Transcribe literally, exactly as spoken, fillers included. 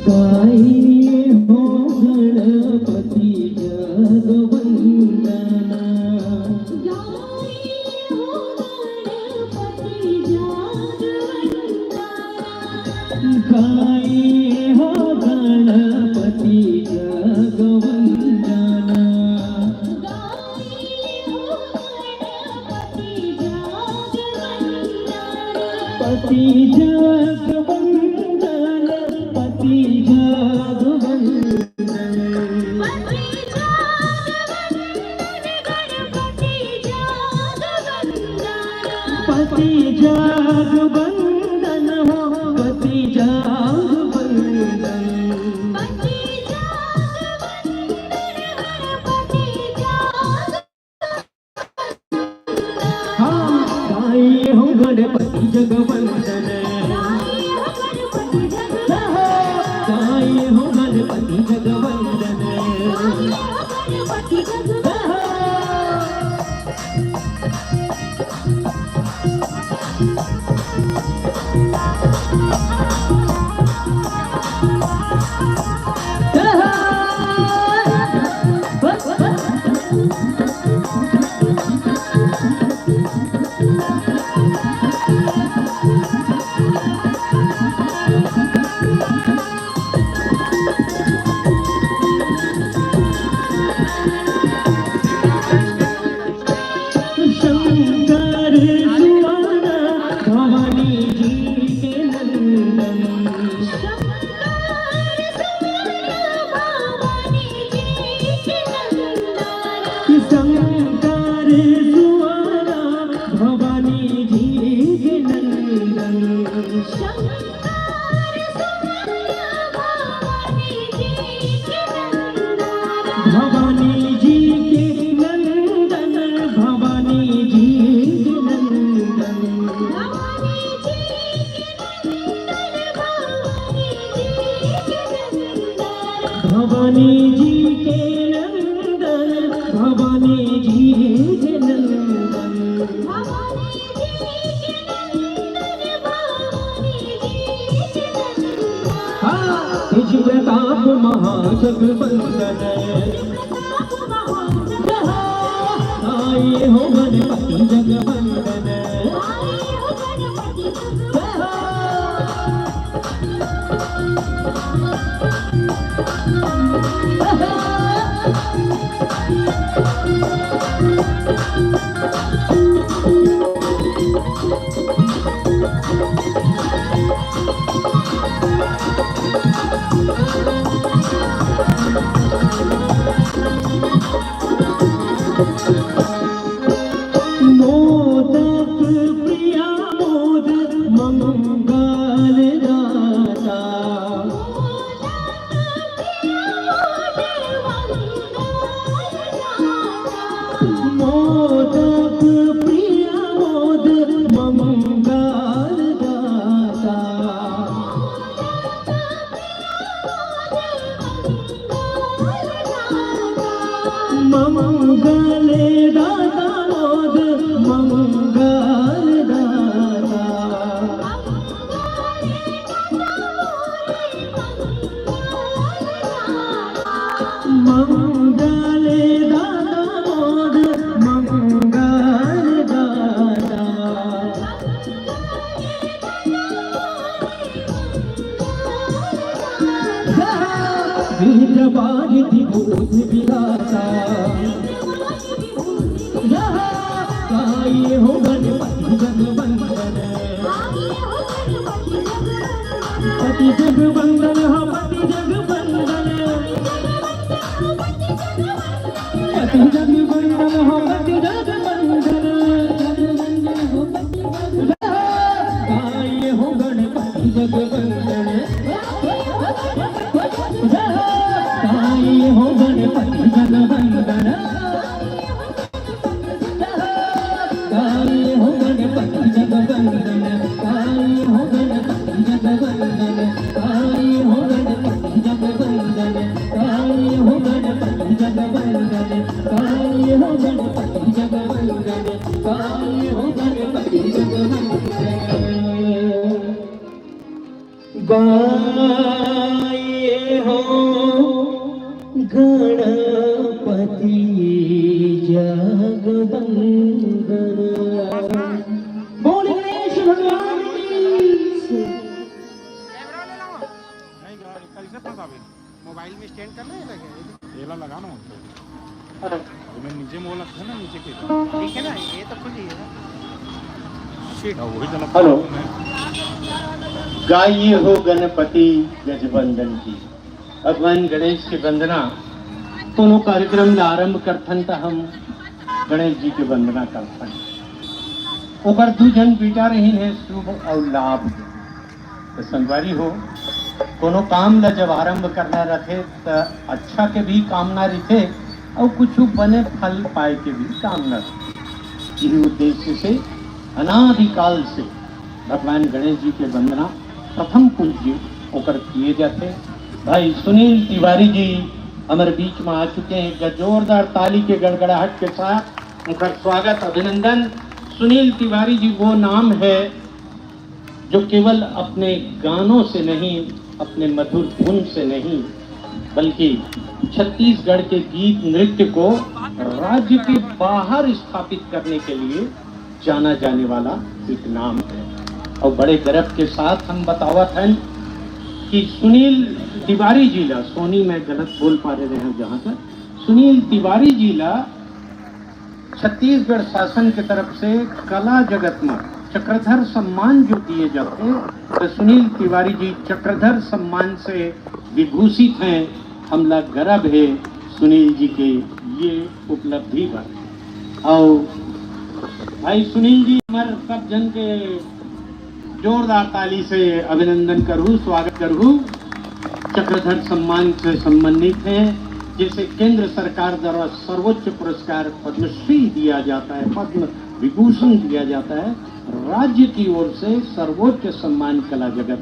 गाए हो गणपति जग वंदना। गाए हो गणपति जग वंदना। गाए हो गणपति जग वंदना। गाए हो गणपति जग वंदना। पति जग वंदन, पति जग वंदन। पति जग वंदन, गणपति जग वंदन। पति जग वंदन हो, पति जग वंदन। पति जग वंदन, गणपति जग हाँ, गाए हो गणपति जग वंदन। गाए हो गणपति जग वंदन। शंकर सुहाना भवानी जी के नंदन। शंकर सुहाना भवानी जी के नंदन। शंकर सुहाना भवानी जी के नंदन। शंकर सुहाना भवानी जी के नंदन। भवानी जी के नंदन, भवानी जी के नंदन। भवानी जी के नंदन, भवानी जी के नंदन। भवानी जी के नंदन, भवानी जी के नंदन। भवानी जी के नंदन, भवानी जी के नंदन। हाँ, जिन प्रताप महाजग वंदन। आए हो गणपति जग वंदन। मोदक प्रिया मोद मंगल दाता। मोदक प्रिया मोद मंगल दाता। मंगल दाता मोद मंगल दाता। मंगल दाता मोद मंगल दाता। विद्या विभूति विलासा। गाए हो गणपति जग वंदन। पति जग वंदन हो, पति जग वंदन। पति जग वंदन हो, पति जग वंदन। गाए हो गणपति जग वंदन। गाए हो गणपति जग वंदन। गाए हो गणपति जग वंदन। गाए हो गणपति जग वंदन। गाए हो गणपति जग वंदन। गाए हो गणपति जग वंदन। गाए हो गणपति जग वंदन। गाए हो गणपति जग वंदन। गाए बोल गणेश भगवान की। नहीं, कैसे फंसा भी? मोबाइल में स्टैंड कर ले, ये लगा ना। मैं नीचे मोड़ लगता है ना, नीचे के। ठीक है ना, ये तो खुली है। हेलो। गाइए हो गणपति गजबंदन की। भगवान गणेश के वंदना। कोनो कार्यक्रम ला आरंभ करथन त हम गणेश जी के वंदना करथन। ओकर दू झन बेटा रहिन हे, शुभ अउ लाभ। त संगवारी हो, कोनो काम ला जब आरंभ करना रथे त अच्छा के भी कामना रहिथे अउ कुछ बने फल पाए के भी कामना रहिथे। इही उद्देश्य से अनादिकाल से भगवान गणेश जी के वंदना प्रथम पूज्य ओकर किए जाथे। भाई सुनील तिवारी जी हमर बीच में आ चुके हैं। एक जोरदार ताली के गड़गड़ाहट के साथ उनका स्वागत, अभिनंदन। सुनील तिवारी जी वो नाम है जो केवल अपने गानों से नहीं, अपने मधुर धुन से नहीं, बल्कि छत्तीसगढ़ के गीत नृत्य को राज्य के बाहर स्थापित करने के लिए जाना जाने वाला एक नाम है। और बड़े गर्व के साथ हम बतावत हैं कि सुनील तिवारी जी ला, सोनी मैं गलत बोल पा रहे हैं जहाँ तक, सुनील तिवारी जी ला छत्तीसगढ़ शासन के तरफ से कला जगत में चक्रधर सम्मान जो दिए जाते हैं, तो सुनील तिवारी जी चक्रधर सम्मान से विभूषित हैं। हमला गर्व है सुनील जी के ये उपलब्धि पर। और भाई सुनील जी, हमर सब जन के जोरदार ताली से अभिनंदन करहु, स्वागत करहु। चक्रधर सम्मान से सम्मानित हैं, जिसे केंद्र सरकार द्वारा सर्वोच्च पुरस्कार पद्मश्री दिया जाता है, पद्म विभूषण दिया जाता है। राज्य की ओर से सर्वोच्च सम्मान कला जगत